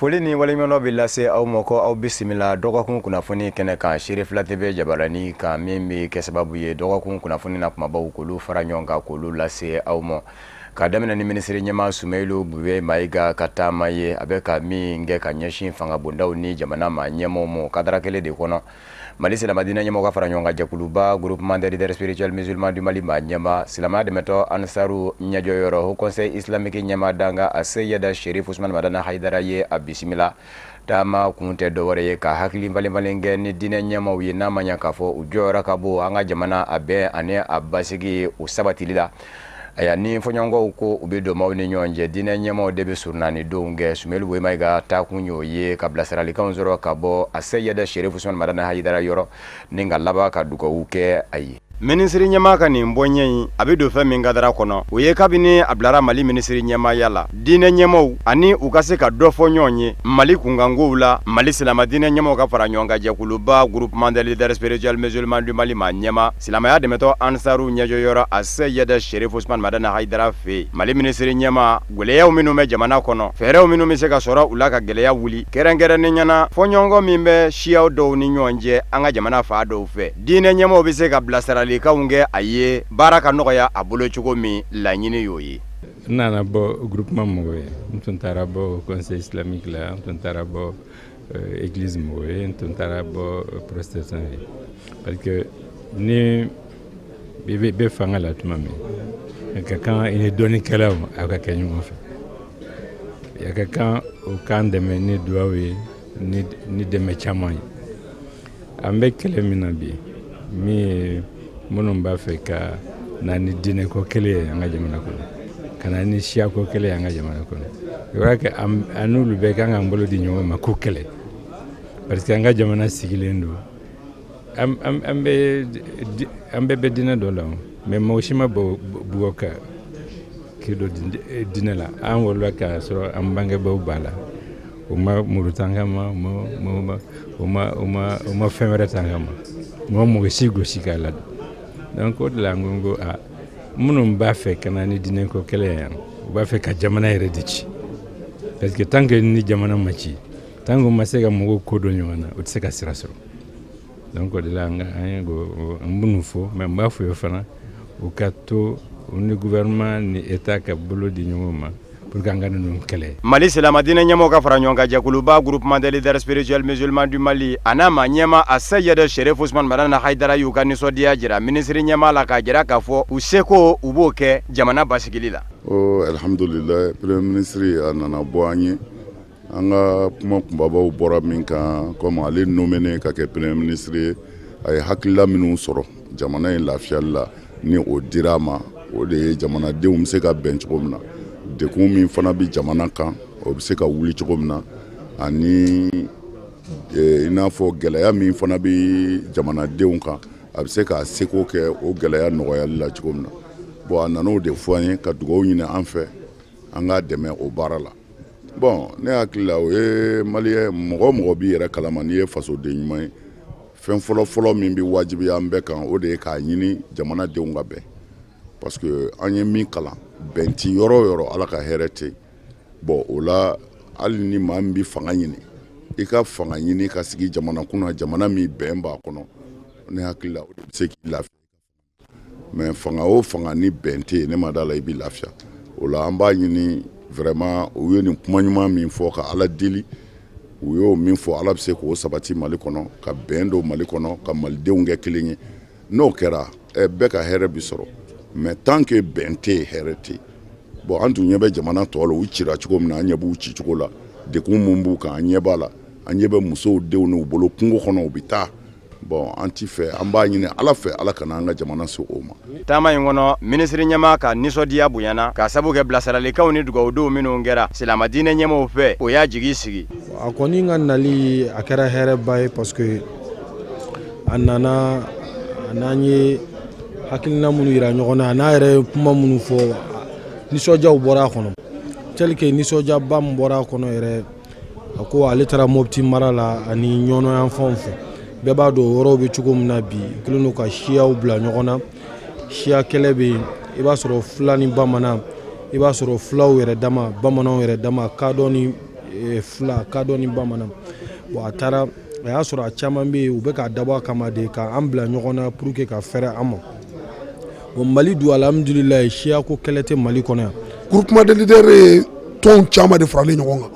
Foli ni waleɲumandɔn bɛ lase aw ma ko aw bisimila dɔgɔkun kunnafoni kɛnɛ kan Serifila TV jabarani kan, min bɛ kɛ sababu ye dɔgɔkun kunnafoni na kumabaw k'olu fara ɲɔgɔn kan k'olu lase aw ma. Ka daminɛ ni minisiri ɲɛmaa Soumeylou Boubèye Maïga ka taama ye, a bɛ ka min kɛ ka ɲɛsin fangabondaw ni jamana maa ɲɛmaaw ma kadara kelen de kɔnɔ. Mali silamɛdiinɛ ɲɛmɔgɔ ka fara ɲɔgɔn kan jɛkuluba Groupement des leaders spirituels musulmans du Mali maa ɲɛmaa, silamɛya dɛmɛtɔ Ansaru ɲɛjɔyɔrɔ, Haut Conseil islamique ɲɛmaa danga Aseyida Cherif Ousmane Madani Haidara ye a bisimila. Taama kun tɛ dɔwɛrɛ ye ka hakili falen kɛ ni diinɛ ɲɛmaaw ye, n'a ma ɲɛ k'a fɔ u jɔyɔrɔ ka bon an ka jamana a bɛn ani a basigi o sabatili la. Aya ni fɔɲɔgɔnkɔw ko u bɛ don maaw ni ɲɔgɔn cɛ, diinɛ ɲɛmaaw de bɛ surunani donw kɛ. Soumeylou Boubèye Maïga taakun y'o ye ka bilasiralikanw sɔrɔ ka bɔ Aseyida Cherif Ousmane Madani Haidara yɔrɔ ni ka laban ka dugawu kɛ a ye. Minisiri ɲɛmaa ka nin bɔɲɛ in, a bɛ don fɛn min kadara kɔnɔ, o ye kabini a bilara Mali minisiri ɲɛmaaya la, diinɛ ɲɛmaaw ani u ka se ka dɔ fɔ ɲɔgɔn ye Mali kunkankow la. Mali silamɛ diinɛ ɲɛmaaw ka fara ɲɔgɔn kan jɛkuluba Groupement des leaders spirituels musulmans du Mali maa ɲɛmaa, silamɛya dɛmɛtɔ Ansaru ɲɛjɔyɔrɔ Aseyida Cherif Ousmane Madani Haidara fɛ yen. Mali minisiri ɲɛmaa, gɛlɛyaw minnu bɛ jamana kɔnɔ, fɛɛrɛw minnu bɛ se ka sɔrɔ u la ka gɛlɛya wuli, kɛrɛnkɛrɛnnenya la fɔɲɔgɔnkɔ min bɛ siyaw dɔw ni ɲɔgɔn cɛ an ka jamana fan dɔw fɛ, diinɛ ɲɛmaaw bɛ se ka bilasiralikanw kɛ a ye, baara ka nɔgɔya a bolo cogo min, laɲini y'o ye. N nana bɔ groupement mɔgɔ ye, n tun taara bɔ conseil islamique la, n tun taara bɔ église mɔgɔ ye, n tun taara bɔ protestant ye, parce que ni i bɛ fanga la tuma min, a ka kan i ni dɔnnikɛlaw aw ka kɛ ɲɔgɔn fɛ, a ka kan u k'an dɛmɛ ni duwawu ye, ni dɛmɛ caman ye. An bɛ kɛlɛ min na bi, min ye minnu b'a fɛ ka na ni diinɛko kɛlɛ ye an ka jamana kɔnɔ, ka na ni siyako kɛlɛ ye an ka jamana kɔnɔ, je crois que an n'olu bɛɛ kan k'an bolo di ɲɔgɔn ma ko kɛlɛ, parce que an ka jamana sigilen don, an bɛɛ bɛ diinɛ dɔ la, mais mɔgɔ si ma bugɔ ka k'i don diinɛ la. An wolola k'a sɔrɔ an bangebaaw b'a la, u ma muru t'an kama, u ma fɛn wɛrɛ t'an kama, u ma mɔgɔ si gosi k'a ladon. Donc o de la n ko a minnu b'a fɛ ka na ni diinɛko kɛlɛ ye yan, u b'a fɛ ka jamana yɛrɛ de ci, parce que tant que ni jamana ma ci, tant que u ma se ka mɔgɔw ko dɔn ɲɔgɔn na, u tɛ se ka sira sɔrɔ. Donc o de la an ye n b'u fo, mais n b'a fɔ ye fana u ka to u ni gouvernement ni état ka bolo di ɲɔgɔn ma pour que an ka ninnu kɛlɛ. Mali silamɛ diinɛ ɲɛmɔgɔ ka fara ɲɔgɔn kan jɛkuluba Groupement des leaders spirituels musulmans du Mali a n'a maa ɲɛmaa Aseyida Cherif Ousmane Madani Haidara y'u ka nisɔndiya jira minisiri ɲɛmaa la, k'a jira k'a fɔ u seko u b'o kɛ jamana basigili la. Oh, alhamdulilayi, premier ministre a nana bɔ an ye, an ka kuma kunbabaw bɔra min kan, comme ale nommé ka kɛ premier ministre ye, a ye hakilila minnu sɔrɔ jamana in lafiyali la, ni o dira a ma, o de ye jamanadenw bɛ se ka bɛn cogo min na, degun min fana bɛ jamana kan o bɛ se ka wuli cogo min na, ani i n'a fɔ gɛlɛya min fana bɛ jamanadenw kan, a bɛ se k'a seko kɛ o gɛlɛya nɔgɔyali la cogo min na. Bon, a nan'o de fɔ an ye ka dugawu ɲini an fɛ an k'a dɛmɛ o baara la. Bon, ne hakili la o ye maliyɛn mɔgɔ o mɔgɔ b'i yɛrɛ kalama, n'i ye fasoden ɲuman ye, fɛn fɔlɔ-fɔlɔ min bɛ wajibiya an bɛɛ kan, o de ye k'a ɲini jamanadenw ka bɛn, parce que an ye min kalan, bɛn ti yɔrɔ o yɔrɔ, Ala ka hɛrɛ tɛ yen. Bon, o la hali ni maa min bɛ fanga ɲini, i ka fanga ɲini ka sigi jamana kunna, jamana min bɛn b'a kɔnɔ, ne hakili la o de bɛ se k'i lafiya. Mais fanga o fanga ni bɛn tɛ yen, ne ma da la i bɛ lafiya. O la an b'a ɲini vraiment, u ye nin kuma ɲuman min fɔ ka Ala deli, u y'o min fɔ, Ala bɛ se k'o sabati Mali kɔnɔ, ka bɛn don Mali kɔnɔ, ka malidenw kɛ kelen ye. N'o kɛra, bɛɛ ka hɛrɛ bi sɔrɔ. Mais tant que bɛn tɛ yen, hɛrɛ tɛ yen. Bon, an tun ɲɛ bɛ jamana tɔw la, u cira cogo min na, an ɲɛ b'u ci cogo la, degun mun b'u kan, an ɲɛ b'a la, an ɲɛ bɛ musow denw n'u bolo kungo kɔnɔ, u bɛ taa. Bon, an ti fɛ, an b'a ɲini Ala fɛ, Ala kana an ka jamana se o ma. Taama in kɔnɔ, minisiri ɲɛmaa ka nisɔndiya bonyana k'a sabu kɛ bilasiralikanw ni dugawudenw minnu kɛra silamɛ diinɛ ɲɛmaaw fɛ, o y'a jigi sigi. A kɔni ka nali a kɛra hɛrɛba ye, parce que a nana a n'an ye hakilina minnu yira ɲɔgɔn na, a n'a yɛrɛ ye kuma minnu fɔ, nisɔndiyaw bɔra a kɔnɔ. Tel que nisɔndiyaba min bɔra a kɔnɔ yɛrɛ, a ko ale taara Mopti mara la ani Ɲɔnɔ yan fanw fɛ. Bɛɛ b'a dɔn o yɔrɔw bɛ cogo min na bi, u kɛlen don ka siyaw bila ɲɔgɔn na, siya kɛlɛ bɛ yen, i b'a sɔrɔ fila ni bamanan, i b'a sɔrɔ fulaw yɛrɛ dama, bamananw yɛrɛ dama, kadɔ ni fila, kadɔ ni bamanan. Bon, a taara, a y'a sɔrɔ a caman bɛ yen, u bɛ k'a dabɔ a kama de k'an bila ɲɔgɔn na pour que ka fɛrɛ an ma. Bon, Mali dun, alhamdulilayi, siyako kɛlɛ tɛ Mali kɔnɔ yan. Groupement de leaders ye tɔn caman de faralen ɲɔgɔn kan.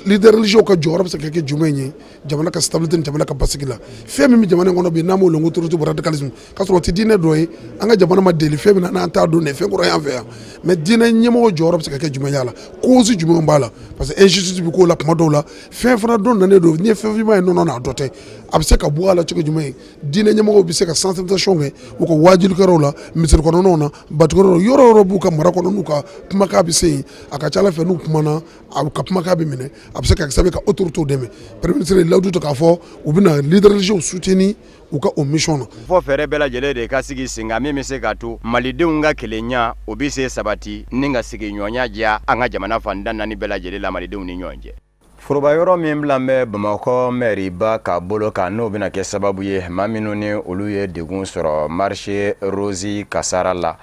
Leader religieux ka jɔyɔrɔ bɛ se ka kɛ jumɛn ye jamana ka stabilité ni jamana ka basigi la? Fɛn min bɛ jamana in kɔnɔ bi, n'an b'o wele ko terrorisme, radicalisme, k'a sɔrɔ o tɛ diinɛ dɔ ye, an ka jamana ma deli fɛn min na, n'an t'a dɔn de, fɛn kɔrɔ y'an fɛ yan. Mais diinɛ ɲɛmɔgɔ jɔyɔrɔ bɛ se ka kɛ jumɛn ye a la? Cause jumɛn b'a la? Parce que injustice bɛ k'o la kuma dɔw la, fɛn fana dɔ nanen don. N'i ye fɛn finman ye nɔnɔ na, a dɔ tɛ, a bɛ se ka bɔ a la cogo jumɛn ye? Diinɛ ɲɛmɔgɔw bɛ se ka sensibilisation kɛ u ka waajulikɛyɔrɔw la, misiri kɔnɔnaw na, batukɛyɔrɔw la, yɔrɔ o yɔrɔ b'u ka mara kɔnɔ, n'u ka kumakan bɛ se yen. A ka ca ala fɛ, n'u kumana, a ka kumakan bɛ minɛ, a bɛ se ka kɛ sababu ye ka autorité dɛmɛ. Premier ministre ye layidu ta k'a fɔ u bɛna leader religieux soutenir u ka o mission na. Fɔ fɛɛrɛ bɛɛ lajɛlen de ka sigi sen kan min bɛ se k'a to malidenw ka kelenya, o bɛ se sabati ni ka sigiɲɔgɔnya diya an ka jamana fan tan naani bɛɛ lajɛlen la, malidenw ni ɲɔgɔn cɛ. Foroba yɔrɔ min bila bɛ Bamakɔ mɛriba ka bolo kan, n'o bɛna kɛ sababu ye maa minnu ni olu ye degun sɔrɔ marché Rose kasara la,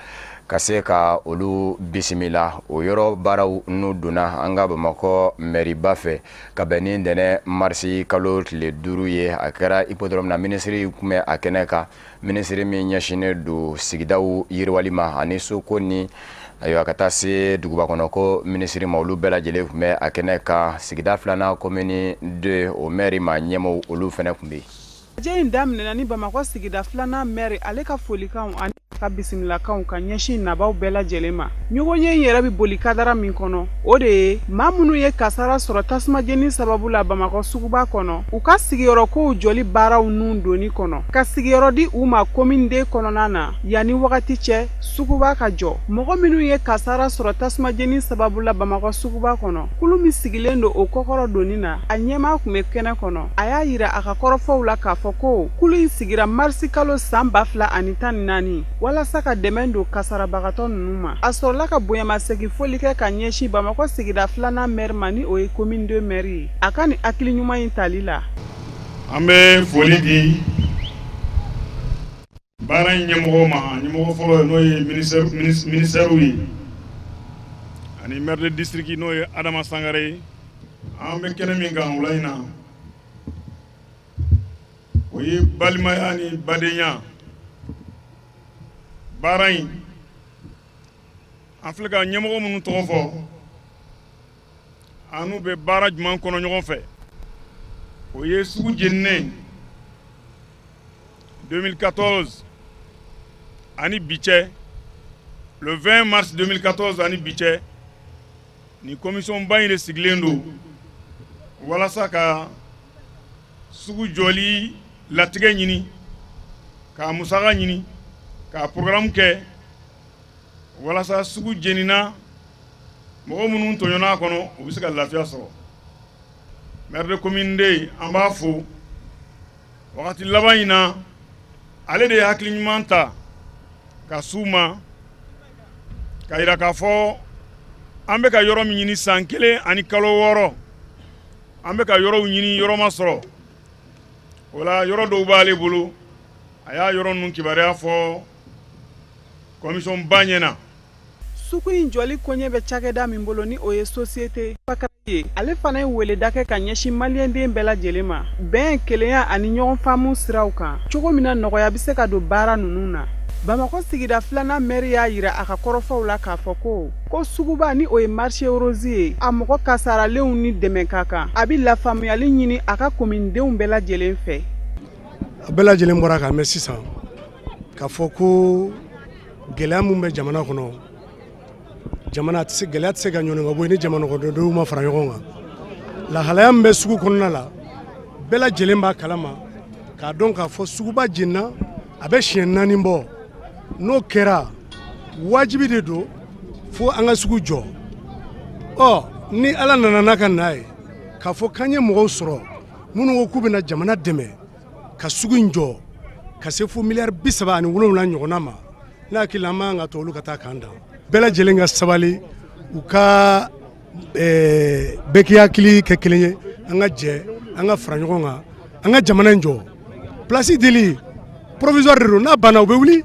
ka se ka olu bisimila, o yɔrɔ baaraw n'u donna an ka Bamakɔ mɛriba fɛ ka bɛn ni ntɛnɛn marisi kalo tile 5 ye, a kɛra hippodrome na. Minisiri tun bɛ a kɛnɛ kan, minisiri min ɲɛsinnen don sigidaw yiriwali ma ani soko ni ayiwa ka taa se duguba kɔnɔ ko minisiri ma, olu bɛɛ lajɛlen tun bɛ a kɛnɛ kan. Sigida filanan, commune 2, o mɛri ma ɲɛmɔgɔw, olu fana tun bɛ yen. Lajɛ in daminɛna ni Bamakɔ sigida filanan mɛri ale ka folikanw ani ka bisimilakanw ka ɲɛsin nabaw bɛɛ lajɛlen ma. Ɲɔgɔnye in yɛrɛ bɛ boli kadara min kɔnɔ, o de ye maa minnu ye kasara sɔrɔ tasumajeni sababu la Bamakɔ suguba kɔnɔ, u ka sigiyɔrɔkow jɔli baaraw nun donni kɔnɔ, ka sigiyɔrɔ di u ma commune deux kɔnɔna na yanni wagati cɛ suguba ka jɔ. Mɔgɔ minnu ye kasara sɔrɔ tasumajeni sababu la Bamakɔ suguba kɔnɔ, kulu min sigilen don o kɔkɔrɔ donni na, a ɲɛmaa tun bɛ kɛnɛ kɔnɔ. A y'a yira a ka kɔrɔfɔw la k'a fɔ ko kulu in sigira marisi kalo san 2014 walasa ka dɛmɛ don kasarabagatɔ ninnu ma. A sɔrɔla ka bonyamasegin foli kɛ ka ɲɛsin Bamakɔ sigida filanan mɛri ma, ni o ye commune 2 mɛri ye, a ka nin hakili ɲuman in tali la. An bɛ foli di baara in ɲɛmɔgɔw ma, ɲɛmɔgɔ fɔlɔ n'o ye ministère ye ani maire de district, n'o ye Adama Sangare ye. An bɛ kɛnɛ min kan wula in na, o ye balimaya ni badenya baara in. An filɛ ka ɲɛmɔgɔ minnu tɔgɔ fɔ, an n'u bɛ baara jumɛn kɔnɔ ɲɔgɔn fɛ? O ye sugu jeninen 2014 ani bi cɛ, le 20 mars 2014 ani bi cɛ, nin commission ba in de sigilen don walasa ka sugu jɔli latigɛ ɲini, k'a musaka ɲini, k'a programme kɛ walasa sugu jenina, mɔgɔ minnu tɔɲɔn'a kɔnɔ, u bɛ se ka lafiya sɔrɔ. Maire de commune de, an b'a fo. Wagati laban in na, ale de ye hakili ɲuman ta ka s'u ma ka yira k'a fɔ an bɛ ka yɔrɔ min ɲini san 1 ani kalo 6, an bɛ ka yɔrɔw ɲini, yɔrɔ ma sɔrɔ. O la, yɔrɔ dɔw b'ale bolo, a y'a yɔrɔ ninnu kibaruya fɔ commission ba ɲɛna. Sugu in jɔli koɲɛ bɛ cakɛda min bolo, ni o ye société Fakari ye, ale fana ye weleda kɛ ka ɲɛsin maliyɛnden bɛɛ lajɛlen ma, bɛn, kelenya ani ɲɔgɔn faamu siraw kan, cogo min na nɔgɔya bɛ se ka don baara ninnu na. Bamakɔ sigida filanan mɛri y'a yira a ka kɔrɔfɔw la k'a fɔ ko suguba, ni o ye marché Rose ye, a mɔgɔ kasaralenw ni dɛmɛ ka kan. A bɛ lafaamuyali ɲini a ka kominidenw bɛɛ lajɛlen fɛ. A bɛɛ lajɛlen bɔra k'a mɛn sisan k'a fɔ ko gɛlɛya min bɛ jamana kɔnɔ, jamana tɛ se, gɛlɛya tɛ se ka ɲɔni ka bɔ yen ni jamana kɔnɔdenw ma fara ɲɔgɔn kan. Lahalaya min bɛ sugu kɔnɔna la, bɛɛ lajɛlen b'a kalama k'a dɔn k'a fɔ suguba jenina, a bɛ siɲɛ 4 bɔ. N'o kɛra, wajibi de don fo an ka sugu jɔ. Ɔ, ni Ala nana n'a ka na ye k'a fɔ k'an ye mɔgɔw sɔrɔ minnu ko k'u bɛna jamana dɛmɛ ka sugu in jɔ ka se fo miliyari 37 ɲɔgɔnna ma, ne hakili la an man kan ka to olu ka taa k'an dan. Bɛɛ lajɛlen ka sabali, u ka bɛɛ k'i hakili kɛ kelen ye, an ka jɛ, an ka fara ɲɔgɔn kan, an ka jamana in jɔ. Place deli provisoire de don, n'a banna u bɛ wuli,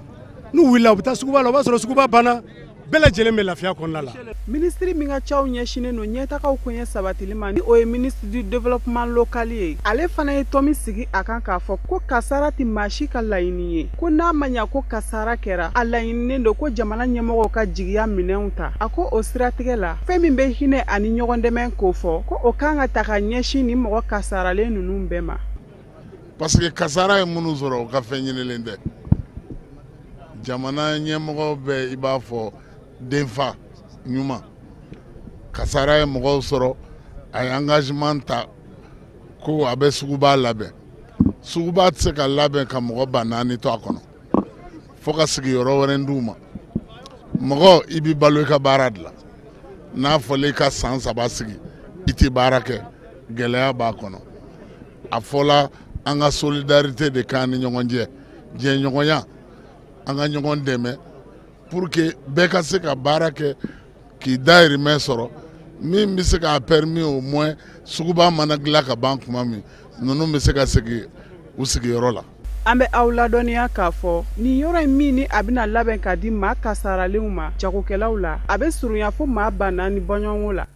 n'u wulila u bɛ taa suguba la, o b'a sɔrɔ suguba banna. Bɛɛ lajɛlen bɛ lafiya kɔnɔna la. Minisiri min ka caw ɲɛsinnen don ɲɛtagaw koɲɛ sabatili ma, ni o ye ministre du développement local ye, ale fana ye tɔmi sigi a kan k'a fɔ ko kasara tɛ maa si ka laɲini ye, ko n'a ma ɲa ko kasara kɛra, a laɲininen don ko jamana ɲɛmɔgɔw ka jigiya minɛnw ta. A ko o siratigɛ la, fɛn min bɛ hinɛ ani ɲɔgɔn dɛmɛ k'o fɔ, ko o kan ka ta ka ɲɛsin ni mɔgɔ kasaralen ninnu bɛɛ ma. Parce que kasara ye minnu sɔrɔ, o ka fɛn ɲinilen tɛ. Jamana ɲɛmɔgɔ bɛɛ, i b'a fɔ denfa ɲuman, kasara ye mɔgɔw sɔrɔ, a ye engagement ta ko a bɛ suguba labɛn. Suguba tɛ se ka labɛn ka mɔgɔ 4000 to a kɔnɔ, fo ka sigiyɔrɔ wɛrɛ d'u ma. Mɔgɔ, i b'i balo i ka baara de la. N'a fɔla i ka san 3 sigi i tɛ baara kɛ, gɛlɛya b'a kɔnɔ. A fɔla an ka solidarité de k'an ni ɲɔgɔn cɛ, jɛɲɔgɔnya, an ka ɲɔgɔn dɛmɛ pour que bɛɛ ka se ka baara kɛ k'i dahirimɛ sɔrɔ, min bɛ se k'a permis au moins suguba mana dilan ka ban tuma min, ninnu bɛ se ka segin u sigiyɔrɔ la. An bɛ aw ladɔnniya k'a fɔ nin yɔrɔ in min ni a bɛna labɛn ka di maa kasaralenw ma jagokɛlaw la, a bɛ surunya fo maa 4000 bɔɲɔgɔnko la.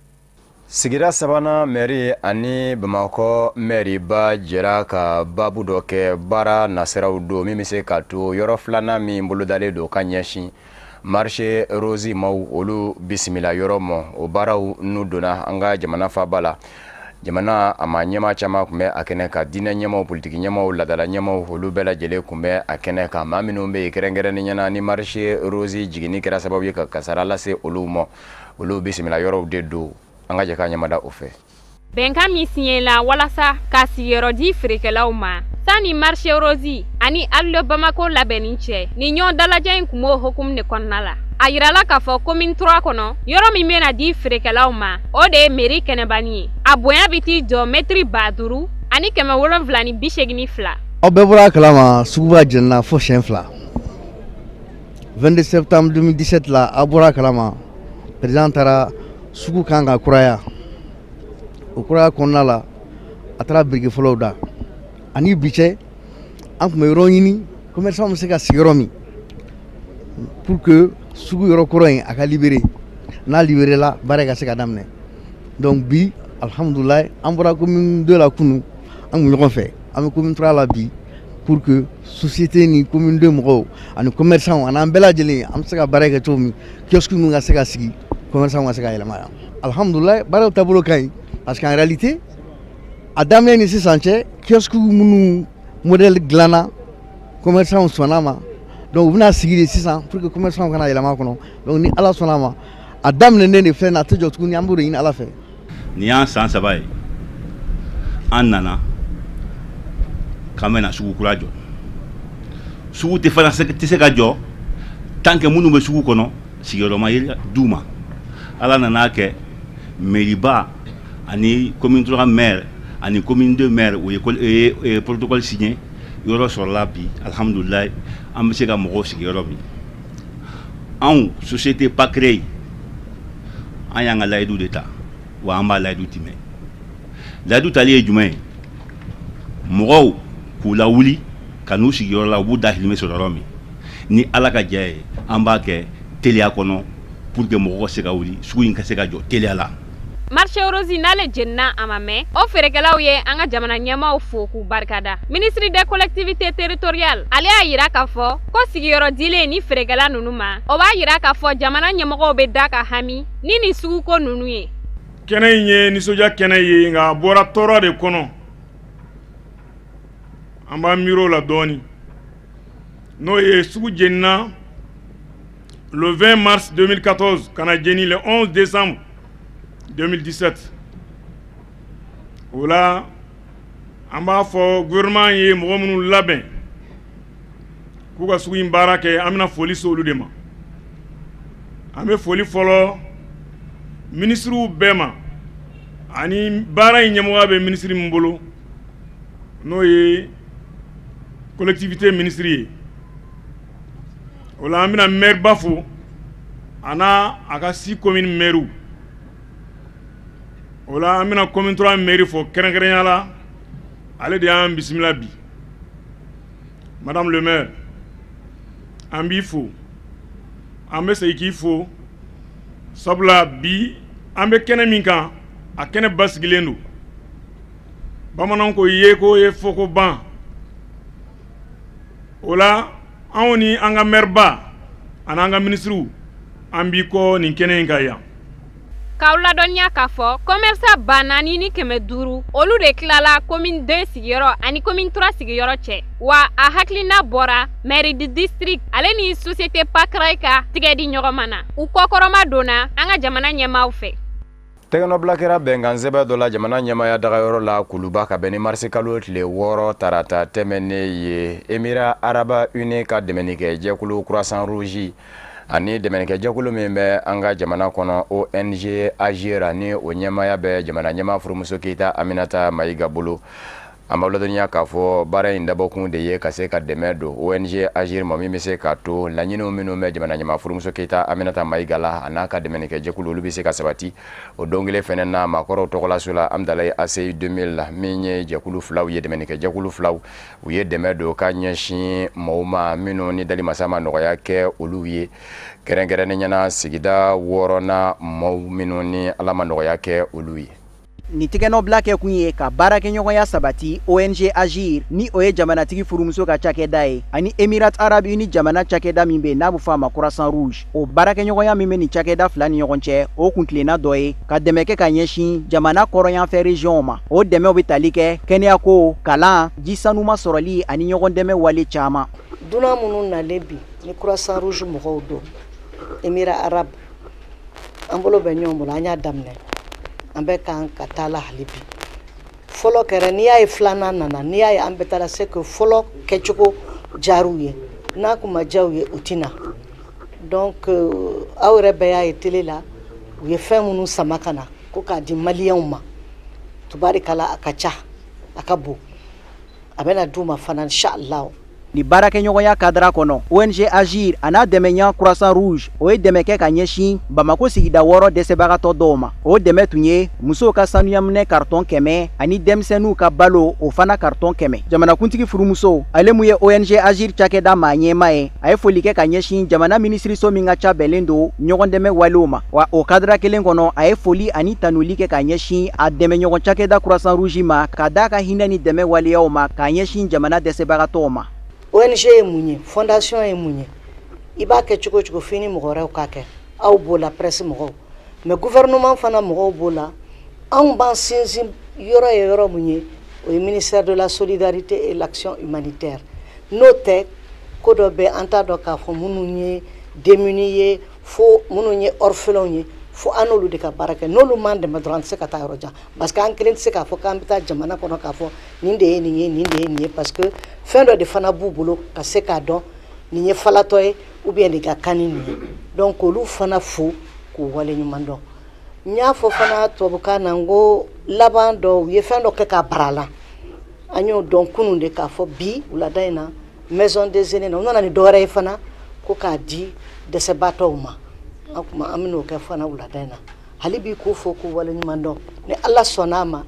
Sigida sabanan mɛri ani Bamakɔ mɛriba jɛra ka baabu dɔ kɛ baara nasiraw don min bɛ se ka to yɔrɔ filanan min bolodalen don ka ɲɛsin marché rose maw olu bisimila yɔrɔ ma. O baaraw n'u donna an ka jamana faaba la, jamana a ma ɲɛmaa caman tun bɛ a kɛnɛ kan, diinɛ ɲɛmaaw, politiki ɲɛmaaw, laadala ɲɛmaaw, olu bɛɛ lajɛlen tun bɛ a kɛnɛ kan. Maa minnu bɛ yen kɛrɛnkɛrɛnnenya la ni marché rose jiginni kɛra sababu ye ka kasara lase olu ma, olu bisimila yɔrɔw de don. An ka jɛ k'a ɲɛmada o fɛ. Bɛnkan min siɲɛla walasa ka sigiyɔrɔ di feerekɛlaw ma sanni marché rose ani Halle Bamako labɛnni cɛ, nin ɲɔgɔn dalajɛ in kun b'o hukumu de kɔnɔna la. A yirala k'a fɔ commune 3 kɔnɔ, yɔrɔ min bɛna di feerekɛlaw ma, o de ye mairie kɛnɛbani ye. A bonya bɛ t'i jɔ mɛtiri 5782. Aw bɛɛ bɔra a kalama, suguba jenina fo siɲɛ 2. 22 septembre 2017 la, aw bɔra a kalama, président taara sugu kan ka kuraya. O kuraya kɔnɔna la, a taara biriki fɔlɔw da. Ani bi cɛ, an tun bɛ yɔrɔ ɲini commerçant bɛ se ka sigi yɔrɔ min pour que sugu yɔrɔ kɔrɔ in a ka libéré. N'a libéré la, baara ka se ka daminɛ. Donc bi, alhamdulilayi, an bɔra commune 2 la kunun, an kun ɲɔgɔn fɛ, an bɛ commune 3 la bi pour que société ni commune 2 mɔgɔw ani commerçant ani an bɛɛ lajɛlen an bɛ se ka baara kɛ cogo min, kiosque ninnu ka se ka sigi, commerçant ka se ka yɛlɛma yan. Alhamdulilayi, baaraw taabolo ka ɲi, parce qu'en réalité a daminɛ ni sisan cɛ, kiosque minnu modèle dilanna, commerçant sɔnna ma. Donc u bɛna sigi de sisan pour que commerçant kana yɛlɛma kɔnɔ. Donc ni Ala sɔnna ma, a daminɛnen de filɛ nin ye, a tɛ jɔ tuguni, an b'o de ɲini Ala fɛ. Nin y'an san 3 ye, an nana k'an bɛna sugu kura jɔ. Sugu tɛ fana tɛ se ka jɔ tant que minnu bɛ sugu kɔnɔ sigiyɔrɔma ye d'u ma. Ala nana kɛ mairie-ba ani commune 3 maire ani commune 2 maire u ye protocole signé, yɔrɔ sɔrɔla bi, alhamdulilayi, an bɛ se ka mɔgɔw sigi yɔrɔ min. Anw société PACREI, an y'an ka layidu de ta, wa an b'a layidu timɛ. Layidu tali ye jumɛn ye? Mɔgɔw k'u lawuli ka n'u sigiyɔrɔ la, u b'u dahirimɛ sɔrɔ yɔrɔ min. Ni Ala ka jɛ ye, an b'a kɛ teliya kɔnɔ pour que mɔgɔw ka se ka wuli, sugu in ka se ka jɔ teliya la. Marché rose n'ale jenina a ma mɛn, o feerekɛlaw ye an ka jamana ɲɛmaaw fo k'u barikada. Ministre des collectivités territoriales, ale y'a yira k'a fɔ ko sigiyɔrɔ dilen ni feerekɛla ninnu ma, o b'a yira k'a fɔ jamana ɲɛmɔgɔw bɛ da ka hami ni nin suguko ninnu ye. Kɛnɛ in ye nisɔndiya kɛnɛ ye, nka a bɔra tɔɔrɔ de kɔnɔ. An b'an miiri o la dɔɔnin, n'o ye sugu jenina le 20 mars 2014 ka na jeni le 11 décembre 2017. O la an b'a fɔ gouvernement ye mɔgɔ minnu labɛn k'u ka sugu in baara kɛ, an bɛna foli se olu de ma. An bɛ foli fɔlɔ minisiriw bɛɛ ma, ani baara in ɲɛmɔgɔya bɛ minisiri min bolo, n'o ye collectivité minisiri ye. O la an bɛna maire ba fo a n'a a ka 6 communes maires. O la an bɛna commune 3 maire fo kɛrɛnkɛrɛnya la, ale de y'an bisimila bi. Madame le maire, an b'i fo, an bɛ segin k'i fo. Sabula bi an bɛ kɛnɛ min kan, a kɛnɛ basigilen don. Bamananw ko yeko ye fɔko ban. O la, anw ni an ka maire ani an ka minisiriw, an b'i kɔ nin kɛnɛ in kan yan. K'aw ladɔnniya k'a fɔ commerçant 4500, olu de tilala commune 2 sigiyɔrɔ ani commune 3 sigiyɔrɔ cɛ. Wa a hakilina bɔra mairie du district ale ni société PACRAI ka tigɛ di ɲɔgɔn ma na. U kɔkɔrɔma donna an ka jamana ɲɛmaaw fɛ. Tɛgɛnɔbila kɛra bɛnkan sɛbɛn dɔ la jamana ɲɛmaaya dagayɔrɔ la Kuluba, ka bɛn ni marisi kalo tile 6, tarata tɛmɛnen ye. Émirats arabes unis ka dɛmɛnikɛ jɛkulu Croissant Rouge ani dɛmɛnikɛ jɛkulu min bɛ an ka jamana kɔnɔ, ONG Agir, ni o ɲɛmaaya bɛ jamana ɲɛmaa furumuso Keyita Aminata Mayiga bolo. An b'aw ladɔnniya k'a fɔ baara in dabɔkun de ye ka se ka dɛmɛ don ONG Agir ma, min bɛ se k'a to laɲiniw minnu bɛ jamana ɲɛmaa furumuso Keyita Aminata Mayiga la, a n'a ka dɛmɛnikɛ jɛkulu, olu bɛ se ka sabati. O don kelen fɛnɛ na, maakɔrɔw tɔgɔlaso la Amudalayi, ACI 2000 min ye jɛkulu filaw ye, dɛmɛnikɛ jɛkulu filaw, u ye dɛmɛ don ka ɲɛsin maaw ma minnu ni dalimasa ma nɔgɔya kɛ olu ye, kɛrɛnkɛrɛnnenya na sigida wɔɔrɔnan maaw minnu ni Ala ma nɔgɔya kɛ olu ye. Nin tɛgɛnɔbila kɛ kun ye ka baarakɛɲɔgɔnya sabati ONG Agir, ni o ye jamanatigi furumuso ka cakɛda ye, ani Émirats arabes unis jamana cakɛda min bɛ yen n'a bɛ fɔ a ma Croissant Rouge. O baarakɛɲɔgɔnya min bɛ nin cakɛda fila ni ɲɔgɔn cɛ, o kuntilenna dɔ ye ka dɛmɛ kɛ ka ɲɛsin jamana kɔrɔnyanfɛ région ma. O dɛmɛw bɛ tali kɛ kɛnɛyako, kalan, ji sanuma sɔrɔli ani ɲɔgɔn dɛmɛ wale caman. Dunan minnu nalen bi ni Croissant Rouge mɔgɔw don, Émirats arabes, an bolo bɛ ɲɔgɔn bolo, an y'a daminɛ, an bɛ kan ka taa la hali bi. Fɔlɔ kɛra, n'i y'a ye filanan nana, n'i y'a ye an bɛ taara, c'est que fɔlɔ kɛcogo diyar'u ye. N'a kun ma diya u ye, u ti na. Donc aw yɛrɛ bɛɛ y'a ye télé la, u ye fɛn minnu sama ka na ko k'a di maliyɛnw ma, tubarikala, a ka ca, a ka bon, a bɛna d'u ma fana, inshallah. Ni baarakɛɲɔgɔnya kadara kɔnɔ, ONG Agir a n'a dɛmɛɲa Croissant Rouge, o ye dɛmɛ kɛ ka ɲɛsin Bamako sigida wɔɔrɔ dɛsɛbagatɔ dɔw ma. O dɛmɛ tun ye musow ka sanuyaminɛ carton 100 ani denmisɛnninw ka balo, o fana carton 100. Jamanakuntigi furumuso, ale mun ye ONG Agir cakɛda maa ɲɛma ye, a ye foli kɛ ka ɲɛsin jamana minisiriso min ka ca bɛnlen don ɲɔgɔn dɛmɛ walew ma. Wa o kadara kelen kɔnɔ, a ye foli ani tanuli kɛ ka ɲɛsin a dɛmɛɲɔgɔn cakɛda Croissant Rouge ma, ka d'a ka hinɛ ni dɛmɛ waleyaw ma k'a ɲɛsin jamana dɛsɛbagatɔw ma. ONG ye mun ye? Fondation ye mun ye? I b'a kɛ cogo o cogo, f'i ni mɔgɔ wɛrɛw k'a kɛ. Aw b'o la, presse mɔgɔw, mais gouvernement fana mɔgɔw b'o la. Anw b'an sinsin yɔrɔ ye yɔrɔ mun ye? O ye ministère de la Solidarité et l'Action humanitaire. N'o tɛ, ko dɔ bɛ, an t'a dɔn k'a fɔ minnu ye démunis ye, fo minnu ye orphelins ye, fo an n'olu de ka baara kɛ. N'olu m'an dɛmɛ dɔrɔn, an tɛ se ka taa yɔrɔ jan, parce que an kelen tɛ se k'a fɔ k'an bɛ taa jamana kɔnɔ k'a fɔ nin de ye nin ye, nin de ye nin ye, parce que fɛn dɔ de fana b'u bolo ka se k'a dɔn nin ye falatɔ ye ou bien nin ka kan ni nin ye. Donc olu fana fo k'u waleɲuman dɔn. N y'a fɔ fana tubabukan na, n ko laban dɔ, u ye fɛn dɔ kɛ k'a bara la, an y'o dɔn kunun de k'a fɔ bi wulada in na, maison des aînés na, u nana ni dɔwɛrɛ ye fana ko k'a di dɛsɛbaatɔw ma. An kuma, an bɛn'o kɛ fana wulada in na. Hali bi k'u fo k'u waleɲuman dɔn. Ni Ala sɔnn'a ma,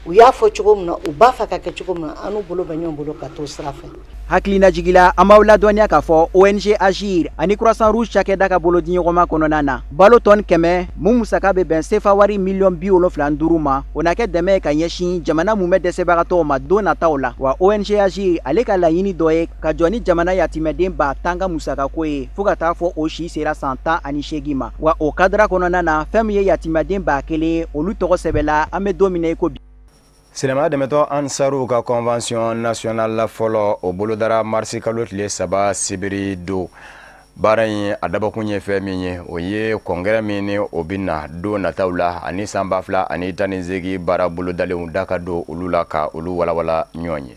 u y'a fɔ cogo min na, u b'a fɛ ka kɛ cogo min na, an n'u bolo bɛ ɲɔgɔn bolo ka t'o sira fɛ. Hakilinajigila, an b'aw ladɔnniya k'a fɔ ONG Agir ani Croissant Rouge cakɛda ka bolodiɲɔgɔnma kɔnɔna na, balo tɔni 100 mun musaka bɛ bɛn sefa wari miliyɔn 75 ma, o na kɛ dɛmɛ ye ka ɲɛsin jamana mun bɛ dɛsɛbagatɔw ma don nataw la. Wa ONG Agir ale ka laɲini dɔ ye ka jɔ ni jamana yatimɛden 10 000 ka musakako ye, fo ka taa fɔ o si sera san 18 ma. Wa o kadara kɔnɔna na, fɛn min ye yatimɛden 1000 ye, olu tɔgɔ sɛbɛnla an bɛ don min na i ko bi. Silamɛya dɛmɛtɔ Ansaru ka convention nationale la fɔlɔ, o bolodara marisi kalo tile 3, sibiri don. Baara in a dabɔkun ye fɛn min ye, o ye congrès min ni o bɛ na don nataw la, ani san 2018 baara bolodalenw da ka don olu la, ka olu walawala ɲɔgɔn ye.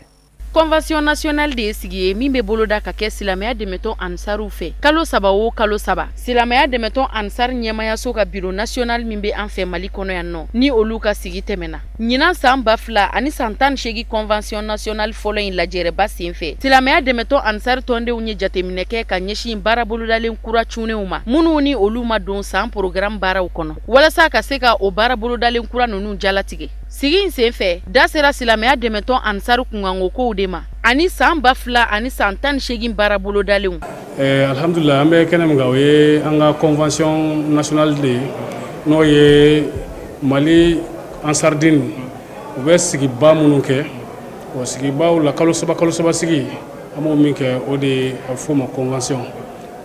Convention nationale de ye sigi ye min bɛ boloda ka kɛ silamɛya dɛmɛtɔn Ansaruw fɛ kalo 3 o kalo 3. Silamɛya dɛmɛtɔn Ansar ɲɛmayaso ka bureau national min bɛ an fɛ Mali kɔnɔ yan nɔ, ni olu ka sigi tɛmɛna ɲinan san 2018 convention nationale fɔlɔ in lajɛrɛba sen fɛ, silamɛya dɛmɛtɔn Ansar tɔndenw ye jateminɛ kɛ ka ɲɛsin baara bolodalen kura cunnenw ma, minnu ni olu ma don san programme baaraw kɔnɔ, walasa ka se ka o baara bolodalen kura ninnu jalatigɛ. Sigi in sen fɛ, da sera silamɛya dɛmɛtɔn Ansar kunkanko kow de ma ani san 2018 baara bolodalenw. Alhamdulillah, an bɛ kɛnɛ min kan, o ye an ka convention nationale de ye, n'o ye Mali Ansardine u bɛ sigiba minnu kɛ. O sigibaw la, kalo saba kalo saba sigi, an b'o min kɛ, o de ye a bɛ f'o ma convention.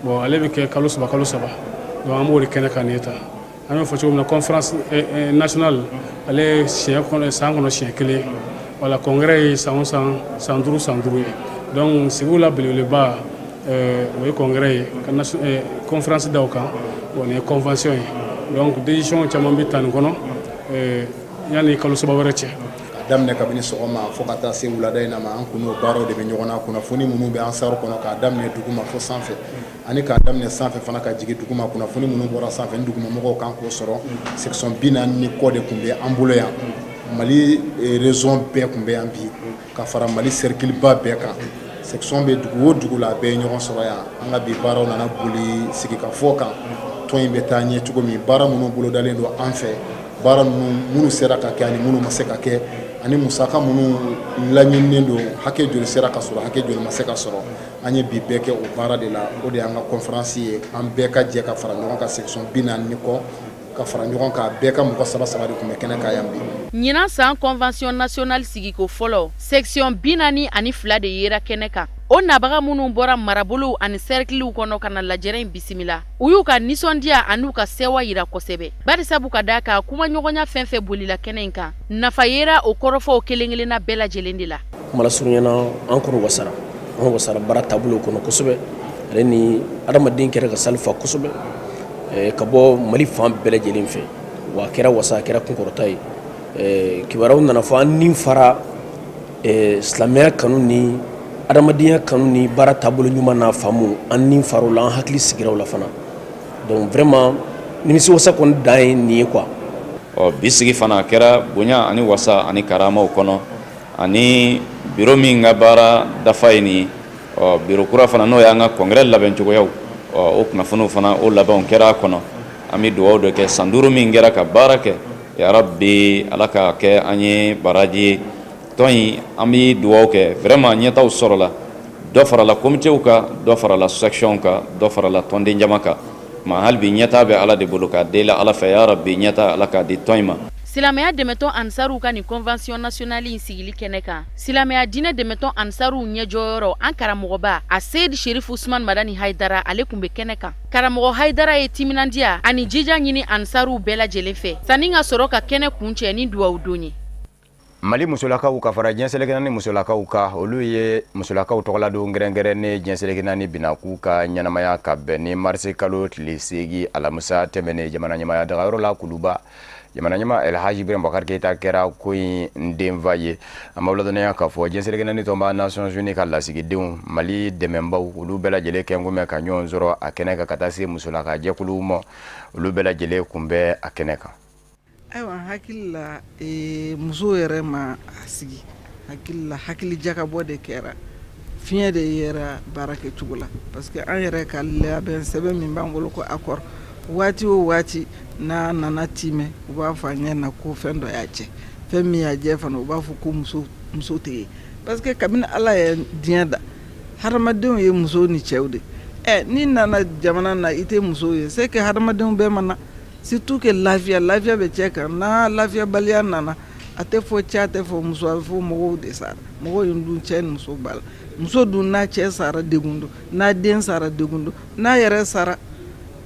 Bon, ale bɛ kɛ kalo saba kalo saba, donc an b'o de kɛnɛ kan nin ye tan. An y'o fɔ cogo min na, conférence nationale, ale ye siɲɛ kɔnɔ, san kɔnɔ siɲɛ kelen. Wala congrès ye san o san, san 5 san 5 ye. Donc sigiw la belebeleba, o ye congrès ye ka conférence da o kan. Bon, nin ye convention ye, donc décision caman bɛ ta nin kɔnɔ yanni kalo 3 wɛrɛ cɛ. Ka daminɛ kabini sɔgɔma fo ka taa se wulada in na ma, an kun n'o baaraw de bɛ ɲɔgɔn na. Kunnafoni minnu bɛ Ansar kɔnɔ, k'a daminɛ duguma fo sanfɛ, ani k'a daminɛ sanfɛ fana ka jigin duguma, kunnafoni minnu bɔra sanfɛ ni dugumamɔgɔw kan k'o sɔrɔ. Section 40 ni kɔ de tun bɛ an bolo yan. Mali région bɛɛ tun bɛ yan bi, ka fara Mali cercle ba bɛɛ kan. Section bɛ dugu o dugu la, a bɛɛ ye ɲɔgɔn sɔrɔ yan. An ka bi baaraw nana boli sigikafɔ kan, tɔn in bɛ taa ɲɛ cogo min, baara minnu bolodalen don an fɛ, baara ninnu minnu sera ka kɛ ani minnu ma se ka kɛ, ani musaka minnu laɲininen don, hakɛ joli sera ka sɔrɔ, hakɛ joli ma se ka sɔrɔ. An ye bi bɛɛ kɛ o baara de la. O de y'an ka conférence ye. An bɛɛ ka jɛ ka fara ɲɔgɔn kan, section 40 ni kɔ ka fara ɲɔgɔn kan, bɛɛ ka mɔgɔ saba saba de tun bɛ kɛnɛ kan yan bi. Ɲinan san convention nationale sigiko fɔlɔ, section 42 de yera kɛnɛ kan. O nabaga minnu bɔra marabolow ani sɛrikiliw kɔnɔ ka na lajɛrɛ in bisimila, u y'u ka nisɔndiya an'u ka sɛwa yira kosɛbɛ, barisabu ka d'a kan kumaɲɔgɔnya fɛn fɛn bolila kɛnɛ in kan, nafa yera o kɔrɔfɔw kelen kelenna bɛɛ lajɛlen de la. Kuma lasurunya na, an kɔni wasara, an wasara baara taabolo kɔnɔ kosɛbɛ, ale ni adamaden kɛra ka salifa kosɛbɛ ka bɔ Mali fan bɛɛ lajɛlen fɛ. Wa a kɛra wasa, a kɛra kunkɔrɔta ye. Kibaruyaw nana fɔ an ni fara silamɛya kanu ni adamadenya kanu ni baara taabolo ɲuman n'a faamu, an ni far'o la, an hakili sigira o la fana. Donc vraiment, nimisiwasa kɔni dan ye nin ye quoi. Ɔ, bi sigi fana a kɛra bonya ani wasa ani karamaw kɔnɔ, ani biro min ka baara dafa ye nin ye. Ɔ, biro kura fana, n'o y'an ka congrès labɛn cogoyaw, ɔ, o kunnafoniw fana, o labɛnw kɛra a kɔnɔ. An bɛ dugawu dɔ kɛ, san 5 min kɛra ka baara kɛ, yarabi Ala ka kɛ an ye baraji ye tɔn in. An bɛ dugawu kɛ vraiment, ɲɛtaw sɔrɔla, dɔ farala komitew kan, dɔ farala section kan, dɔ farala tɔnden jama kan. Ma hali bi ɲɛtaa bɛ Ala de bolo, k'a deli Ala fɛ, yarabi ɲɛta Ala k'a di tɔn in ma. Silamɛya dɛmɛtɔn Ansaruw ka nin convention nationale in sigili kɛnɛ kan, silamɛya diinɛ dɛmɛtɔn Ansaruw ɲɛjɔyɔrɔ, an karamɔgɔba a Seyid Sherif Usman Madani Hayidara, ale tun bɛ kɛnɛ kan. Karamɔgɔ Hayidara ye timinandiya ani jija ɲini Ansaruw bɛɛ lajɛlen fɛ sanni ka sɔrɔ ka kɛnɛ kuncɛ ni duwawu don ye. Mali musolakaw ka fara diɲɛ seleke naani musolakaw kan, olu ye musolakaw tɔgɔladon kɛrɛnkɛrɛnnen diɲɛ seleke naani bina k'u ka ɲɛnamaya ka bɛn ni marisi kalo tile 8, alamisa tɛmɛnen, jamana ɲɛmaya dagayɔrɔ la Kuluba. Jamana ɲɛma Elhaji Ibrahim Bakari Keyita kɛra ko in denfa ye. An b'aw ladɔnniya k'a fɔ diɲɛ seleke naani tɔnba Nations Unies ka lasigidenw, Mali dɛmɛbaw, olu bɛɛ lajɛlen kɛn kun bɛ ka ɲɔgɔn sɔrɔ a kɛnɛ kan, ka taa se musolaka jɛkuluw ma, olu bɛɛ lajɛlen kun bɛ a kɛnɛ kan. Ayiwa, n hakili la, musow yɛrɛ ma a sigi, hakili la, hakili jakabɔ de kɛra, fiɲɛ de yera baara kɛcogo la, parce que an yɛrɛ ka labɛn sɛbɛn min b'an bolo ko accord, waati o waati n'a nana timɛ, u b'a fɔ an ɲɛ na ko fɛn dɔ y'a jɛ. Fɛn min y'a jɛ fana, u b'a fɔ ko muso muso tɛ yen, parce que kabini Ala ye diɲɛ da, hadamadenw ye musow ni cɛw de. Ɛ, n'i nana jamana na, i tɛ musow ye, c'est que hadamadenw bɛɛ ma na, surtout que lafiya lafiya bɛ cɛ kan. N'a lafiyabaliya nana, a tɛ fɔ cɛ, a tɛ fɔ muso, a bɛ fɔ mɔgɔw de sara. Mɔgɔw in dun, cɛ ni muso b'a la. Muso dun, n'a cɛ sara, degun don, n'a den sara, degun don, n'a yɛrɛ sara,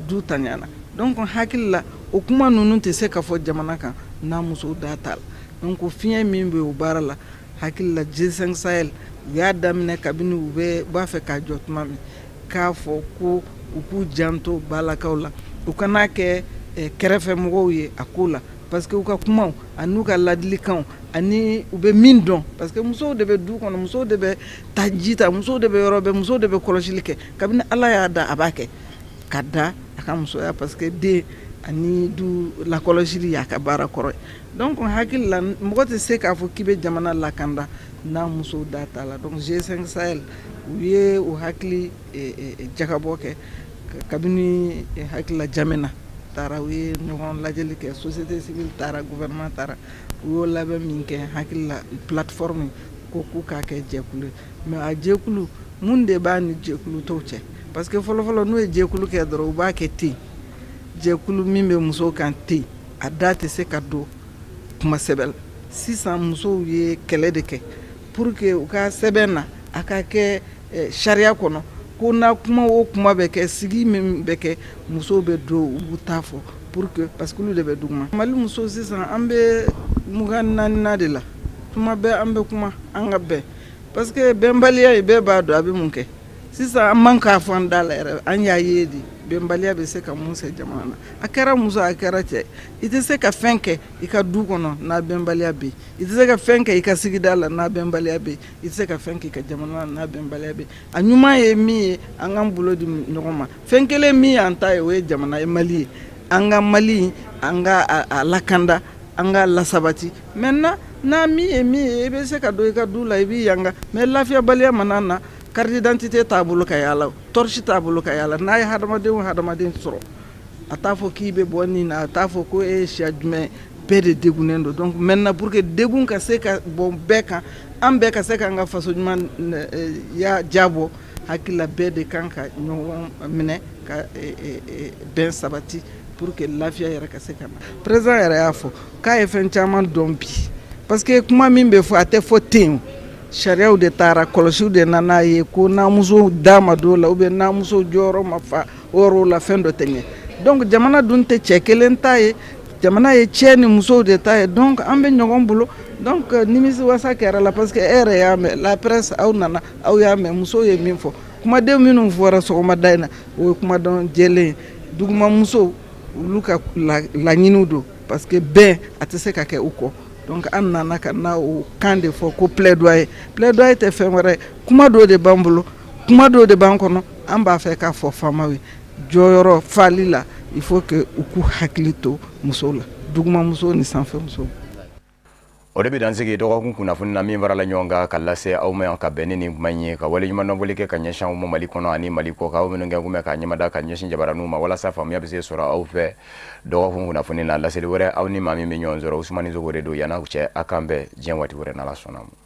du taɲana. Donc hakili la, o kuma ninnu tɛ se ka fɔ jamana kan n'a muso da t'a la. Donc fiɲɛ min bɛ o baara la, hakili la, G5 Sahel u y'a daminɛ kabini u bɛ b'a fɛ k'a jɔ tuma min, k'a fɔ ko u k'u janto balakaw la, u kana kɛ kɛrɛfɛ mɔgɔw ye a ko la, parce que u ka kumaw ani n'u ka ladilikanw ani u bɛ min dɔn, parce que musow de bɛ du kɔnɔ, musow de bɛ taa ji ta, musow de bɛ yɔrɔ bɛɛ, musow de bɛ kɔlɔsili kɛ. Kabini Ala y'a da, a b'a kɛ ka da a ka musoya, parce que den ani du lakɔlɔsili y'a ka baara kɔrɔ ye. Donc hakili la, mɔgɔ tɛ se k'a fɔ k'i bɛ jamana lakanda n'a musow da t'a la. Donc G5 Sahel, u ye u hakili jakabɔ kɛ kabini hakili la Jamena taara, u ye ɲɔgɔn lajɛli kɛ, société civile taara, gouvernement taara, u y'o labɛn min kɛ, hakili la, plateforme ko k'u k'a kɛ jɛkulu ye. Mais a jɛkulu mun de b'a ni jɛkulu tɔw cɛ? Parce que fɔlɔfɔlɔ n'u ye jɛkulu kɛ dɔrɔn, u b'a kɛ ten. Jɛkulu min bɛ musow kan ten, a da tɛ se ka don kuma sɛbɛn la. Sisan musow ye kɛlɛ de kɛ pour que u ka sɛbɛn na, a ka kɛ sariya kɔnɔ ko n'a kuma o kuma bɛ kɛ, sigi min bɛ kɛ, musow bɛ don, u b'u ta fɔ pour que, parce que olu de bɛ duguma. Mali musow sisan, an bɛ 24nan de la. Tuma bɛɛ an bɛ kuma an ka bɛn, parce que bɛnbaliya ye, bɛɛ b'a dɔn a bɛ mun kɛ. Sisan an man k'a fɔ an da la yɛrɛ, an y'a ye de bɛnbaliya bɛ se ka mun se jamana na. A kɛra muso, a kɛra cɛ, i tɛ se ka fɛn kɛ i ka du kɔnɔ n'a bɛnbaliya bɛ yen, i tɛ se ka fɛn kɛ i ka sigida la n'a bɛnbaliya bɛ yen, i tɛ se ka fɛn kɛ i ka jamana la n'a bɛnbaliya bɛ yen. A ɲuman ye min ye, an k'an bolo di ɲɔgɔn ma. Fɛn kelen min y'an ta ye, o ye jamana ye, Mali ye. An ka Mali, an ka a lakanda, an ka lasabati. Maintenant, n'a min ye min ye, i bɛ se ka don i ka du la, i b'i yanga, mais lafiyabaliya mana na, carte d'identité t'a bolo ka yaala, torche t'a bolo ka yaala. N'a ye hadamaden o hadamaden sɔrɔ, a t'a fɔ k'i bɛ bɔ nin na, a t'a fɔ ko e ye siya jumɛn, bɛɛ de degunnen don. Donc maintenant, pour que degun ka se ka bɔ bɛɛ kan, an bɛɛ ka se k'an ka faso ɲuman ya jabɔ, hakili la bɛɛ de kan ka ɲɔgɔn minɛ ka bɛn sabati pour que lafiya yɛrɛ ka se ka na. Président yɛrɛ y'a fɔ k'a ye fɛn caman dɔn bi, parce que kuma min bɛ fɔ, a tɛ fɔ ten. Sariyaw de taara, kɔlɔsiw de nana ye ko n'a muso da ma don la, ou bien n'a muso jɔyɔrɔ ma fa o yɔrɔ la, fɛn dɔ tɛ ɲɛ. Donc jamana dun tɛ cɛ kelen ta ye, jamana ye cɛ ni musow de ta ye. Donc an bɛ ɲɔgɔn bolo. Donc nimisi wasa kɛra la, parce que e yɛrɛ y'a mɛn, la presse, aw nana, aw y'a mɛn musow ye min fɔ. Kumaden minnu fɔra sɔgɔmada in na, o ye kumaden jɛlen ye. Duguma musow, olu ka laɲiniw don, parce que bɛn a tɛ se ka kɛ u kɔ. Donc an nana ka na o kan de fɔ ko plaidoyer. Plaidoyer tɛ fɛn wɛrɛ ye, kuma dɔw de b'an bolo, kuma dɔw de b'an kɔnɔ, an b'a fɛ k'a fɔ faamaw ye jɔyɔrɔ fali la. Il faut que u k'u hakili to musow la, duguma musow ni sanfɛ musow. O de bɛ dan sigi dɔgɔkun kunnafoni na min farala ɲɔgɔn kan ka lase aw ma yan ka bɛn ni nin kuma in ye, ka waleɲumandɔnfoli kɛ ka ɲɛsin aw ma Mali kɔnɔ ani Mali kɔ kan, aw minnu kɛ kun bɛ ka ɲɛmada ka ɲɛsin jabaraninw ma walasa faamuya bɛ se sɔrɔ aw fɛ dɔgɔkun kunnafoni na. Laseli wɛrɛ, aw ni maa min bɛ ɲɔgɔn sɔrɔ, Usumani Zogo de don. Yan'aw cɛ, a k'an bɛn diɲɛ waati wɛrɛ n'Ala sɔnna ma.